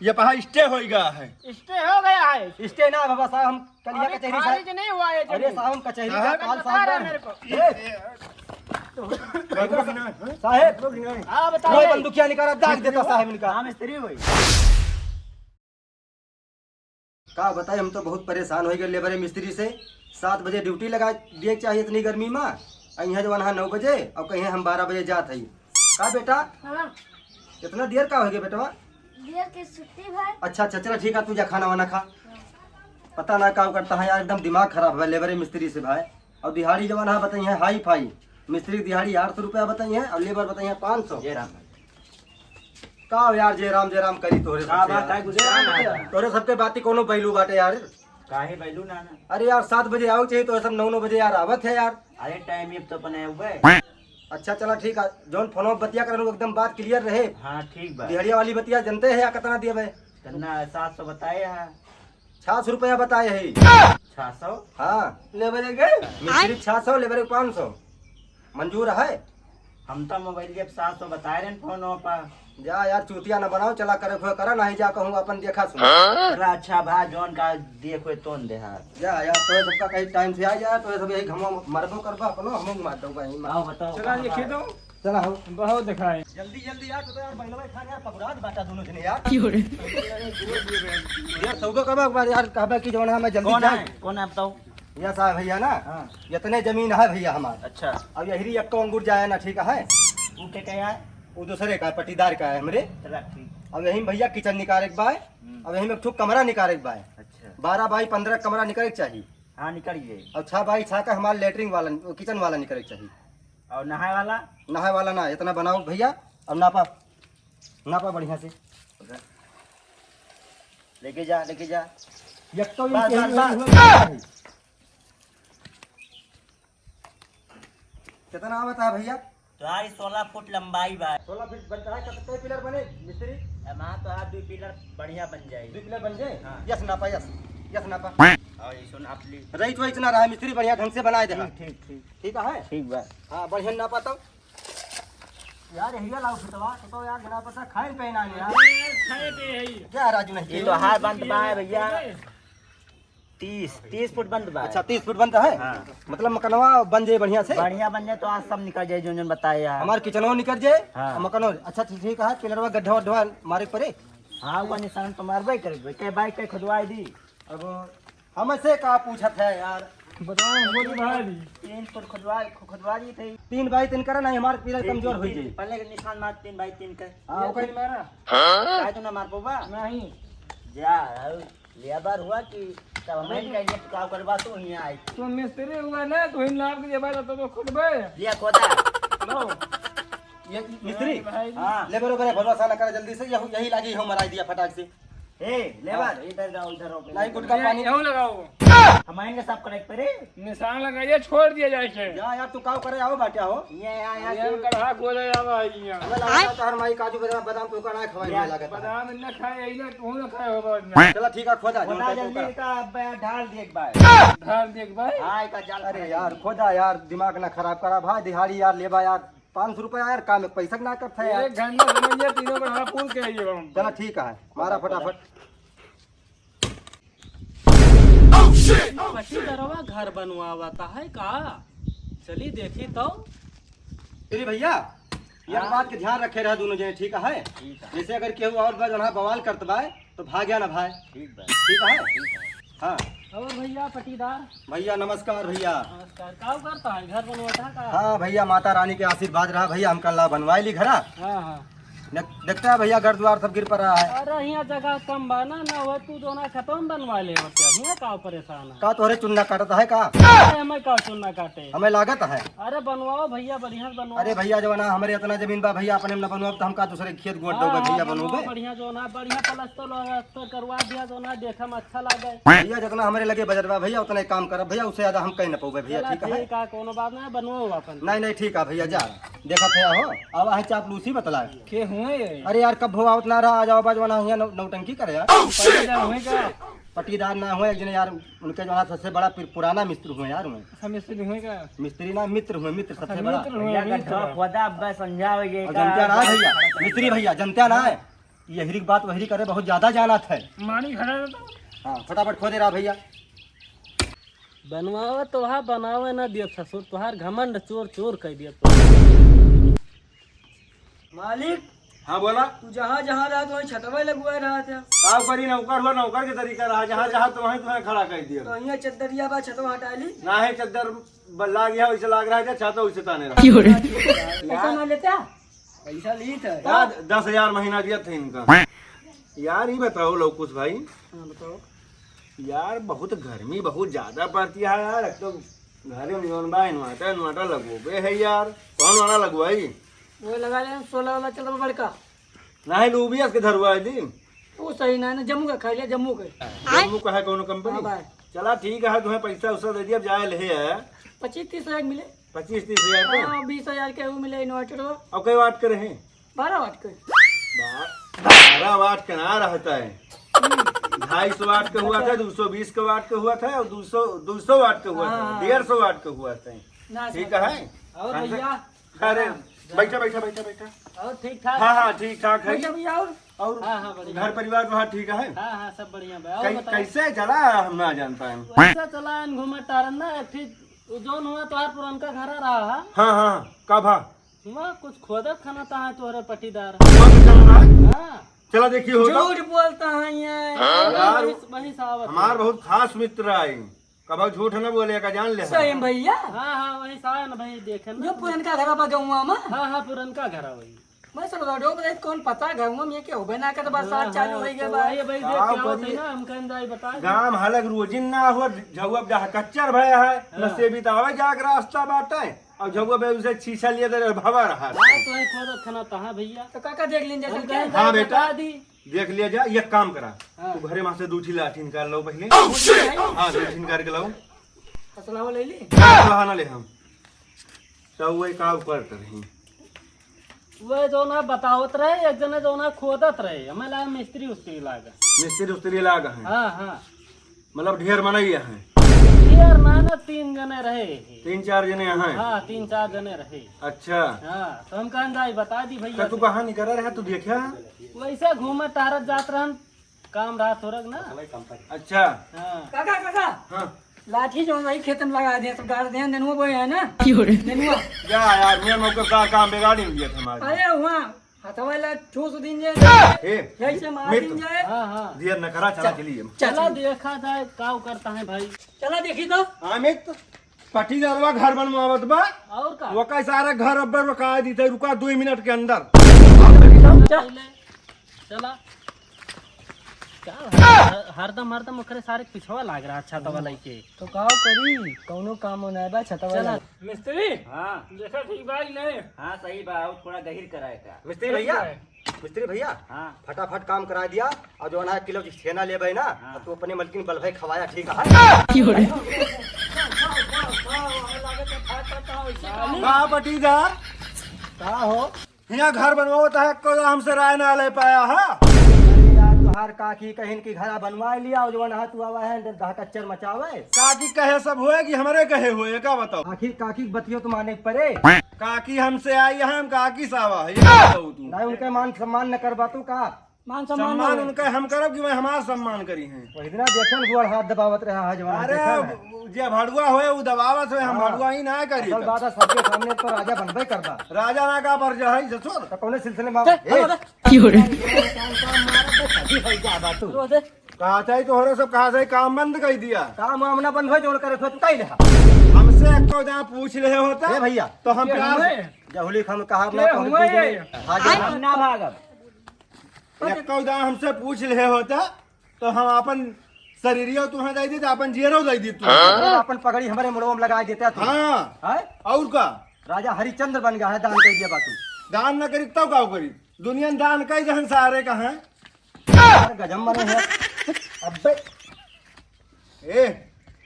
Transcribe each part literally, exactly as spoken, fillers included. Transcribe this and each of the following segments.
ये पहा stay हो गया है। Stay हो गया है। Stay ना बाबा साहब, हम कल यहाँ अभी कचहरी खारिज साहब। नहीं हुआ है अरे जमीन। साहब, हम कचहरी साहब। का काल बता साहब रहे हैं का मेरे को। ए! साहब, हाँ, बताइए। कोई बंदूकिया निकाला, दाग देता साहब इनका। हाँ, मिस्त्री भाई। का बताई, हम तो बहुत परेशान होइ गए लेबर मिस्त्री से। सात बजे ड्यूटी लगा दिए के चाहिए इतनी गर्मी मा, और यहाँ जवन है नौ बजे, और कहीं हम बारह बजे जात हई। का बेटा, हाँ। इतना देर का होइ गया बेटवा? देर के छुट्टी भाई। अच्छा अच्छा, चला ठीक है, तू जा खाना वाना खा। पता ना का करता है यार, एकदम दिमाग खराब है लेबर मिस्त्री से भाई। और दिहाड़ी जवन है बताई है हाई फाई, मिस्त्री की दिहाड़ी आठ सौ रुपया बताई है और लेबर बताई है पाँच सौ। जय राम। का हो यार, जय राम जय राम करी तोहरे का सबके बात यार। है, गुस्सा ना आ। तोहरे सबके बाती कोनो value बाटे यार। काहे value ना ना? अरे यार, सात बजे आओ चाहिए, तोहरे सब नौ नौ बजे यार आवत है यार। अरे time ये तो अपने हुए। अच्छा चला ठीक है, जौन फोन बतिया करन एकदम बात clear रहे। हाँ ठीक बा। दिहड़िया वाली बतिया जनते है यार, कितना दिया भाई? कितना? सात सौ बताए हैं। छह सौ रुपया बताए है। छह सौ? हाँ। लेबर के? मिस्त्री छह सौ, लेबर के पाँच सौ। मंजूर है? हम तो मोबाइल के सात सौ बताए रहे फोन पर। जा यार, चूतिया न बनाओ, चला करे खोए करा, नहीं जा कहूँ अपन देखा सुना। अरे अच्छा भाई, जौन का दिए खोए तोन दे हाथ। जा यार, तो सबका कहीं time से आ जाए, तो सब यही घमवा मरबो करबा अपनो, हमहू मार दो भाई। आओ बताओ, चला कहाँ ये बा? खेदो। चला हो। बहुत दिखाए। जल्दी जल्दी यार, तो यार बंगला खा यार, पकड़ा दे बाटा दोनों जने यार। क्यों रे? यार सौदा करबा एक बार यार, कहबा कि जौन है मैं जल्दी कौन जाए। है? कौन है बताओ? यस है भैया ना, हाँ। इतने जमीन है भैया हमार। अच्छा। अब यही एक अंगूर जाए ना, ठीक है? वो के का है? वो दूसरे का है, पट्टीदार का है हमरे। चला ठीक। अब यही में भैया किचन निकारे के बाय, हम्म। अब यही में एक ठो कमरा निकारे के बाय। अच्छा। बारह बाई पन्द्रह कमरा निकारे के चाहिए। हाँ, निकाल गए। और छह बाई छह का हमार लेटरिन वाला, किचन वाला निकारे के चाहिए। और नहाए वाला? नहाए वाला ना, इतना बनाओ भैया। अब नापा, नापा बढ़िया से। लेके जा, लेके जा। एक तो बस, इनके बस, ही बस। हुआ है। कितना आवत है भैया? तुम्हारी सोलह फुट लंबाई बा। सोलह फीट बनता है, कितने पिलर बने मिस्त्री? हमारा तो आप दो पिलर बढ़िया बन जाए। दो पिलर बन जाए? हाँ। यस नापा, यस, यस नापा। और ये सुन आप ली। रईस वईस ना रहा, मिस्त्री बढ़िया ढंग से बनाए दे। ठीक, ठीक, ठीक। ठीक है? ठीक बा। हाँ, बढ़िया नापा तो। यार, यही लाओ फिटवा, तो, तो यार, जना पता खाए पे ना यार। अरे यार, खाए पे है ही। क्या राजू नहीं? ये तो हार बंद बा है भैया। तीस, तीस फुट बंद बा। अच्छा, तीस फुट बंद है? हाँ। मतलब मकनवा बन जाए बढ़िया से? बढ़िया बन जाए तो आज सब निकल जाए, जौन जौन बताए यार। हमार किचनवा निकल जाए, हाँ। और मकनवा, अच्छा, ठीक, ठीक है, पिलरवा गड्ढा वड्ढवा मारे के पड़े? हाँ, वो निशान तो मारबे करे, के बाइक के खुदवाई दी। अब हमसे का पूछत है यार? बताओ, बोली भाई। तीन फुट खुदवा, खु-, खुदवा दी थे। तीन बाई तीन करा, नहीं हमार पिलर तीन, कमजोर तीन, हो तीन, जाए। पहले के निशान मार, तीन बाई तीन के। हाँ, ये ओके। तीन मारा। हाँ? काय तू ना मार पाबा? नहीं। जा, लेबर हुआ कि तब हमें नहीं। कह दिया, "तू का करबा, तू हियाँ आई।" तू मिस्त्री हुआ ना, तू ही नाप के लेबर तो, तो खुद बे। लिया खोदा। लो। ये मिस्त्री? भाई। हाँ। लेबर ओबर भरोसा ना करे, जल्दी से यही, यही लागी, हम मराई दिया फटाक से। ए, लेबर, हाँ। इधर जाओ, इधर आओ पहले। नहीं, गुटखा ये पानी। यहूँ लगाओ। हमारे ने सब करे परे। निशान लगाइए, छोड़ दिया जाए के। या यार, तू काव करे आओ बाटे हो? ये, या, या, ये से गढ़ा खोले जावा है ये। हमें लगा था हर माई काजू बादाम, बादाम तो का ना खवाई या, में लगा था। बादाम न खाए, यही ना, तू ना खाए हो बादाम। चला ठीक है, खोदा, खोदा जो जल्दी तो का अब यार ढाल दे एक बार। ढाल दे एक बार। हाँ, एक जाल अरे खड़ा यार, कर। खोदा यार, दिमाग ना खराब करा भाई, दिहाड़ी यार, लेबा यार, पाँच सौ रुपया यार, काम में पैसा ना करता यार। एक घंटा समझिए, तीनों को हाँ पूछ के आइए हम। चला ठीक है, मारा फटाफट। पट्टीदरवा घर बनवावता है का? चली देखी तो। अरे भैया, एक हाँ। बात के ध्यान रखे रहा दोनों जने, ठीक है? ठीक है। जैसे अगर केहू और बा, जहाँ बवाल करत बा, तो भाग्या ना भाई। ठीक बा। ठीक है? ठीक है। हाँ। और भैया पट्टीदार? भैया नमस्कार भैया। नमस्कार। का करता है? घर बनवाता है का? हाँ भैया, माता रानी के आशीर्वाद रहा भैया, हम कल ला बनवाए ली घरा। हाँ, हाँ। देख-, देखता है भैया, घर द्वार सब गिर पड़ा है। अरे, हियाँ जगह कम बा ना, ना हो तू दोना खेतवा में बनवा ले, और क्या, हियाँ का परेशान है? का तोहरे चुन्ना काटत है का? अरे, हमें का चुन्ना काटे? हमें लागत है। अरे, बनवाओ भैया, बढ़िया से बनवाओ। अरे भैया, जब ना हमरे इतना जमीन बा भैया, अपने में ना बनवाओ, तो हम का दूसरे खेत गोड़ हाँ, दोगे हाँ, भैया, बनवाओ, बनोगे? बढ़िया जो ना, बढ़िया प्लास्टर व्लास्टर करवा दिया जो ना, देखे में अच्छा लगे। भैया, जितना हमरे लगे बजट बा भैया, उतना ही काम करब भैया, उससे ज्यादा हम कहीं ना पौबे भैया, चला, ठीक है? ठीक है, कोनो बात ना, बनवाओ अपन। नहीं, नहीं, ठीक है भैया, जा। देखत है हो, अब आहे चापलूसी बतला। के हुए? अरे यार, कब हो आवत ना रहा, आ जाओ, बाजवा ना हियाँ नौ-, नौटंकी करे यार। पट्टीदार हुए का? पट्टीदार ना हुए, एक जने यार, उनके जो है सबसे बड़ा पुर-, पुराना मिस्त्री हुए यार, हुए। अच्छा, मिस्त्री हुए का? मिस्त्री ना, मित्र हुए, मित्र अच्छा, सबसे बड़ा। मित्र हुए, भैया, मित्र। गड्ढा खोदा, अब समझाओ ये और का? जनता ना है भैया, मिस्त्री भैया, जनता ना है। यहरी की बात वहरी करे, बहुत ज्यादा जानत है। मानी खड़ा रहे तो। हाँ, फटाफट खोदे रहा भैया। बनवावे तो हा, बनावे ना दियब ससुर, तोहार घमंड चोर चोर कह दियब तो। मालिक, हाँ, बोला। तू जहाँ जहाँ रहा, तो वहीं छतवा लगवा रहा था। का करी, नौकर हुआ, नौकर के तरीका रहा, जहाँ जहाँ तो वहीं तुम्हें खड़ा कर दिया। तो यहाँ चद्दरिया बा, छतवा हटा ली। ना है चद्दर, ब-, लाग गया, वैसे लाग रहा है, छाता वैसे ताने रहा। पैसा ना लेता? पैसा ली था। यार, दस हजार महीना दिया था इनका। यार, ये बताओ लौकुश भाई। हाँ, बताओ। यार, बहुत गर्मी बहुत ज्यादा पड़ती है यार। एक तो घरे में जौन बा, inverter, inverter लगोबे है यार। कौन वाला लगवाई? वो लगा ले, सोलह वाला चल रहा बड़का। नहीं, लूबियस के धरवा दी। वो सही ना है ना, जम्मू का खा लिया, जम्मू के। जम्मू का है कौनो कंपनी? हाँ भाई। चला ठीक है, तुम्हें पैसा उसा दे दिया, अब जाए ले है। पच्चीस तीस हजार मिले। पच्चीस तीस हजार के? हाँ, बीस हजार के वो मिले inverter वो। और कई वाट करे हैं? बारह वाट के। बा-, बारह वाट के ना रहता है। ढाई सौ वाट के हुआ था, दो सौ बीस के वाट के हुआ था और दो सौ, दो सौ वाट के हुआ था, हाँ। डेढ़ सौ वाट के हुआ था। ना, ठीक है? और भैया? अरे, हाँ। बैठा, बैठा, बैठा, बैठा। और ठीक ठाक? हाँ, हाँ, ठीक ठाक है। भैया, भैया, और? और हाँ, हाँ, बढ़िया। घर परिवार तो हाँ ठीक है? हाँ, हाँ, सब बढ़िया बा। और कै-, बताओ? कैसे चला, हम ना जान पाए। वैसा चला, इन घूमे टारन ना, एक ठीक, वो जौन हुआ तोहार पुरनका घर रहा है। हाँ, हाँ, का भा? हुआ कुछ खोदत खाना ता है तोहरे पटीदार। खोदत खाना रहा? हाँ। चला देखी हो तो। झूठ बोलता है ये। हाँ? यार, वही, वही सावत हमार है। बहुत खास मित्र आई। कबहू झूठ न बोले का, जान ले। सही में भैया? हाँ, हाँ, वही सावन भाई देखे ना। जो पुरनका घर बा गौवा में? हाँ, हाँ, पुरनका घर है वही। मैं सब रोडो पर कौन पता गौवा में ये के होबे ना करत, बरसात हाँ, चालू हाँ, हो गया तो बा। वही भाई देख का के आवत करी? है ना, हम कहन जाई बता दे। गाम हालक रोजिन ना हो, झौआ डह कच्चर भय है, हाँ। नसेबी तो आवे जाके रास्ता बाटे, और झौआ बे उसे छीछा लिए दे भवा रहा। हाँ, तो वही खोदत खाना तहाँ भैया। तो काका देख लीन जैसे हम क्या? कहन हाँ जाई बेटा। बता दी। देख लिया जा, एक काम करा, हाँ। तू घरे में से दू ठी लाठी निकाल लो पहले। Oh, shit! हाँ, दू ठी निकाल के लाओ। असलवा ले ली? असलवा ना ले हम। तो वो एक काम करत रही। वो जो ना बतावत रहे, एक जने जो ना खोदत रहे, हमें लगा मिस्त्री उस्त्री लागा। मिस्त्री उस्त्री लागा है? हाँ, हाँ। मतलब ढेर मनई है? ढेर ना, ना, तीन जने रहे। तीन चार जने हैं? हाँ, तीन चार जने रहे। अच्छा। हाँ, तो हम कहन जाई, बता दी भैया तो तू से। कहाँ निकल रहा है, तू देखा? वैसे घूमे टहरत जात रहन, काम रहा थोड़ा ना। अच्छा। हाँ। काका, काका। हाँ। लाठी जो वही खेत में लगा दे, सब गाड़ दे, नेनुआ बोए है ना? क्यों रे? नेनुआ। जा यार, मैं मौके का काम बिगाड़ी लिया था हमारे। अरे वहाँ हथवा ला ठूस दिन जाए। ए, यही से मार मित्र। दिन जाए। हाँ, हाँ। दियर नखरा चला चल। चलिए। चला चल। देखा जाए, का करता है भाई। चला देखी तो। हाँ, मित्र। पटीदारवा घर बनवावत बा। और का? वो का सारा घर अब्बर बका दीते, रुका दो मिनट के अंदर। चल। चला। का हर-, हरदम, हरदम ओकरे सारे पिछवा लाग रहा छतवा लइके। तो का करी? कौनो काम नहीं बा छतवा चला। लइके। मिस्त्री? हाँ। देखा ठीक बा कि नहीं? हाँ, सही बा, और थोड़ा गहिर कराए का। मिस्त्री भैया, मिस्त्री भैया, हाँ। फटाफट काम करा दिया, और जो अनाज किलो छेना लेबे ना, हाँ। तो तू अपने मलकिन बलभे खवाया, ठीक है? का पटीदार? का हो? हियाँ घर बनवावत है, कोई हमसे राय ना ले पाया है। अरे यार, तुहार काकी कहिन की घरा बनवा लिया, और जवन हाथ हुआ है, दह कच्चर मचावे। काकी कहे सब होए कि हमरे कहे होए, का बताओ? आखिर काकी की बतियो तो माने के परे। काकी हमसे आई है, हम काकी से आवा है, ये बताओ तू। नहीं, उनके मान सम्मान न करबा तू का? मान सम्मान सम्मान ना उनका हम करब कि वह हमार सम्मान करी हैं। वही दिना देखे न गोड़ हाथ दबावत रहा है जवान, अरे, देखा ना? जे भड़ुआ होए, उ दबावत होए, हम हाँ। भड़ुआ ही ना करी असल तो। बात है, सबके सामने तो राजा बनबे करबा। राजा ना का पर जो है, ससुर। तो कौने सिलसिले में चल, ए, हट, हट। क्यों रे? शादी हो जा बा तू। तो दे। कहा था ही तोहरे सब, कहा था ही काम बंद कर दिया। काम वाम ना बंद हो, जोड़ करे तो तू कही ले। हमसे एक तो जहाँ पूछ ले होता, ए भैया। तो हम के प्यार हुए? से जहुली हम कहा के ना, कहूँ हुए? कुछ नहीं। हाँ, हम ना भागब। एक्को दाँव हमसे पूछ ले होता, तो हम आपन शरीरियो तुहें दे दी, तो आपन जियरो दे दी तू। हाँ? आपन पगड़ी हमरे मुड़वा में लगा देता तू। हाँ। हैं? और का? राजा हरिश्चंद्र बन गया है, दान कर दिया बा तू। दान न करी, तब का करी? दुनिया में दान कई जहन सारे का है। यार, गजब मने है। अबे। ए,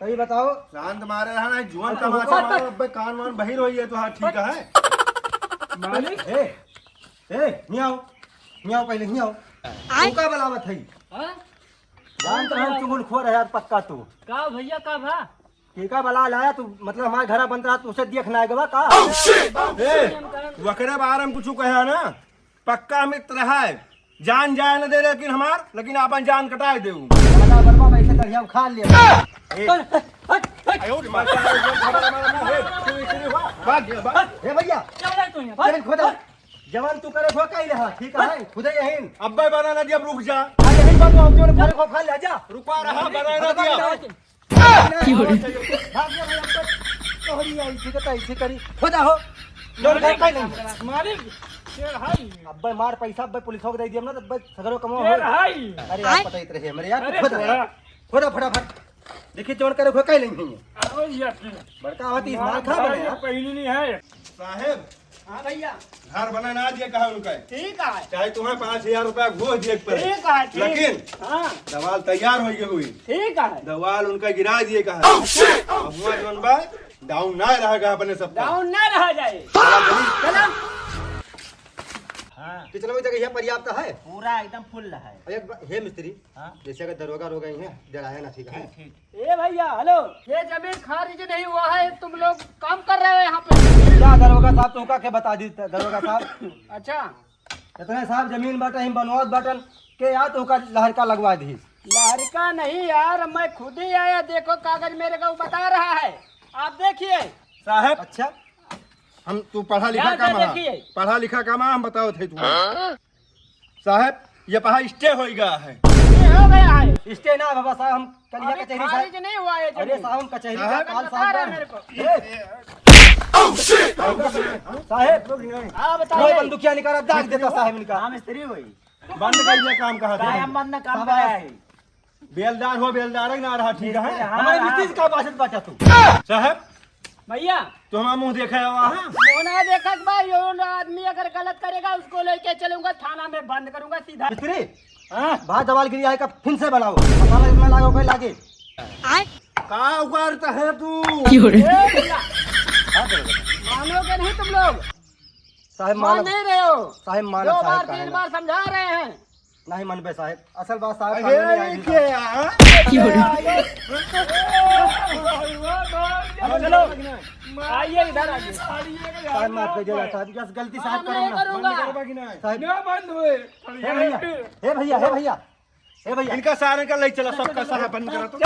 तो ये बताओ। शांत मारे रहा ना, जुआन अरे, तमाचा रुको। मारो, अबे कान वान बहिर होई है तो हाँ, ठीक है। मालिक। ए, ए, हियाँ आओ, हियाँ आओ, पहले हियाँ आओ। आय। तू का बलावत है? हाँ? जान तो हम चुगलखोर है यार, पक्का तू। का भैया, का भा? के का बला लाया तू, मतलब हमारे घरा बनत रहा, तू उसे देख ना गवा का? Oh, shit! ए, वकरे बारे में कुछ कहा ना, पक्का मित्र है। जान जाए न दे, लेकिन हमार, लेकिन आपन जान कटाए देउ। दादा बरबा, मैं इसे दढ़िया उखाड़ लिया। ए। हट, हट, हट। भाग, भाग। ए भैया। क्या बोला तू यहाँ? भाग, जमीन खोदा। भाग। जवान तू करे खो कहीं रहा, ठीक है? खुदे यहीं। अब्बे बनाना दिया, अब रुक जा। आ, यहीं बन रहा, तूने फरे खो खा लिया, जा। रुका रहा, बनाना दिया। भाग गया भाई, अब तो तोहरी आई, ठीक है, तो ऐसे करी। खोदा हो। जोन घर का ही नहीं। मालिक, शेर हाई। अब्बे मार पैसा, अब्बे पुलिस को दे दिया ना, तो अब्बे सगरो कमो हो। शेर हाई। अरे यार, पता ही तो रहे, मेरे यार, अरे खोदा। थोड़ा। खोदा फटाफट। देखिए, जोन करे खो कहीं नहीं है। आओ ये अपने। बड़का होती, मार मार खा भाई, बड़े यार। पहली नहीं है। साहेब, हाँ भैया। घर बना ना दिए कहा उनका है। ठीक है। चाहे तुम्हें पाँच हजार रुपया घूस दिए के पड़े। ठीक है, ठीक। लेकिन हाँ। दवाल तैयार हो गई हुई। ठीक है। दवाल उनका गिरा दिए कहा। Oh, shit! अब हुआ जौन बा, down ना रहा कहा अपने सब का। Down ना रहा जाए। चला। हाँ। पिछला वही जगह यह पर्याप्त है। पूरा एकदम full है। एक बा-, हे मिस्त्री, हाँ। जैसे अगर दरोगा रोगा ही है, डराया ना, ठीक है? ठीक, ठीक। ए भैया, hello। ये जमीन खारिज नहीं हुआ है, तुम लोग काम कर रहे हो यहाँ पे। जा दरोगा साहब, तुमका के बता दी दरोगा साहब। अच्छा। इतने साहब जमीन बाटे, हम बनवात बाटन के यार तुमका लहरका लगवा दी। लहरका नहीं यार, मैं खुद ही आया, देखो कागज मेरे को बता रहा है, आप देखिए। साहब। अच्छा। हम, तू पढ़ा लिखा ध्यान से कम है। देखिए। पढ़ा लिखा कम है, हम बताओ थे तू। हाँ? साहब, ये पहा stay होई गया है। Stay हो गया है। Stay ना बाबा साहब, हम कल यहाँ अभी कचहरी साहब। खारिज नहीं हुआ है अरे जमीन। साहब, हम कचहरी साहब, का काल बता साहब रहे हैं। मेरे को। ए! Oh, shit! साहब, हाँ, बताइए। वो बंदूकिया निकाला, दाग देता साहब इनका। हाँ, मिस्त्री वही। बंद कर दिया काम कहा था। कायम बंद काम शाबाश। कराया है। बेलदार हो, बेलदार ही ना रहा, ठीक है? हाँ, हमारे हाँ। मिस्त्री का बात बात तू। साहब, भैया। तो हमारा मुंह देखा है वहाँ? मुंह ना देखा कि भाई, यो आदमी अगर गलत करेगा, उसको लेके चलूंगा थाना में, बंद करूंगा सीधा। मिस्त्री, हाँ? बाहर दवाल गिरी आए का फिर से बनाओ, मसाला जितना लागो कोई लागे। आय? का उगारता है तू? क्यों रे? ए भैया, मानोगे नहीं तुम लोग। साहब, मान मानब। नहीं रहे हो। साहब, मानब दो साहब, बार, काहे तीन ना? बार समझा रहे हैं। नहीं मनबे साहब, असल बात साहब, अरे, कानूनी ये आइन क्या है। है, हाँ? क्यों रे? चलो, आइए इधर आइए। साहब, माफ कर दिया साहब, बस गलती साहब, हाँ, करम नहीं ना। करूँगा। बंद करबा कि नहीं? साहब। ना बंद हुए। हे भैया, हे भैया, हे भैया, हे भैया। इनका सारे का ले चला, सबका साहब बंद करा तो।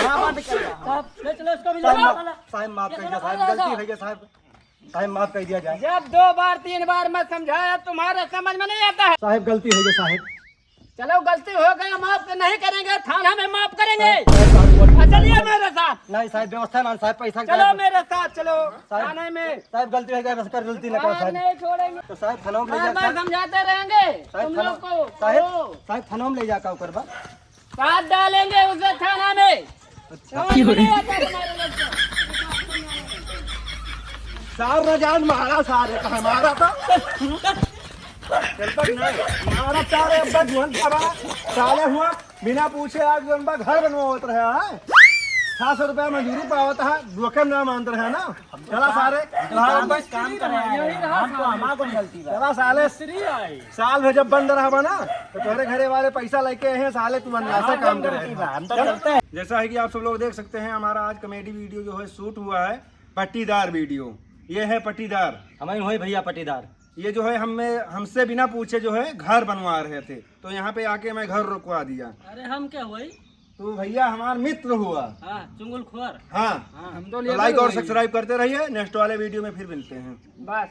हाँ, बंद कर। साहब, ले चलो इसको भी, ले साहब, चलो। माफ, साहब, माफ कर दिया साहब, गलती हो गई साहब। साहब, माफ कर दिया जाए। जब दो बार, तीन बार मैं समझाया, तुम्हारे समझ में नहीं आता है। साहब, गलती हो गई साहब। चलो, गलती हो गई, माफ तो नहीं करेंगे, थाना में माफ करेंगे। साहब, साहब, बोल- हाँ, चलिए मेरे साथ। नहीं साहब, व्यवस्था ना साहब, पैसा चलो का मेरे साथ, चलो साहब, थाने में। साहब, गलती हो गई, बस कर गलती ना करो आज साहब। नहीं छोड़ेंगे। तो साहब, थाना में ले आज जा मैं साहब। समझाते रहेंगे साहब, तुम थाना, लोग को। साहब, ओ। साहब, थाना में ले जा का ओकर बा। साथ डालेंगे उसे थाना में। अच्छा। समझ में नहीं आता तुम्हारे लोग को। सार न जान मारा सारे का हमारा तो। चलता कि नहीं? मारा सारे अब जुअन का बा। साले हुआ बिना पूछे आज जौन बा घर बनवावत रहे हैं। सात सौ रुपया मजूरी पावत है, डोके में ना मानत रहे ना। चला सारे, हम तो काम, बस काम कर रहे हैं। यही रहा हम तो सारे। हमारा कौन गलती बा? चला साले, मिस्त्री आई। साल भर जब बंद रहबा ना, तो तोहरे घरे वाले पैसा लेके आए हैं, साले तू अन्नासा काम करे। हम तो चलते हैं। जैसा है कि आप सब लोग देख सकते हैं, हमारा आज comedy video जो है shoot हुआ है, पट्टीदार video। ये है पट्टीदार। हमें हुए भैया पट्टीदार। ये जो है हमें, हमसे बिना पूछे जो है घर बनवा रहे थे, तो यहाँ पे आके मैं घर रुकवा दिया। अरे हम क्या हुआ? तू भैया हमार मित्र हुआ। हाँ, चुंगलखोर। हाँ। हाँ। हम तो तो लेबर like और भाई। Subscribe करते रहिए, next वाले video में फिर मिलते हैं। बस।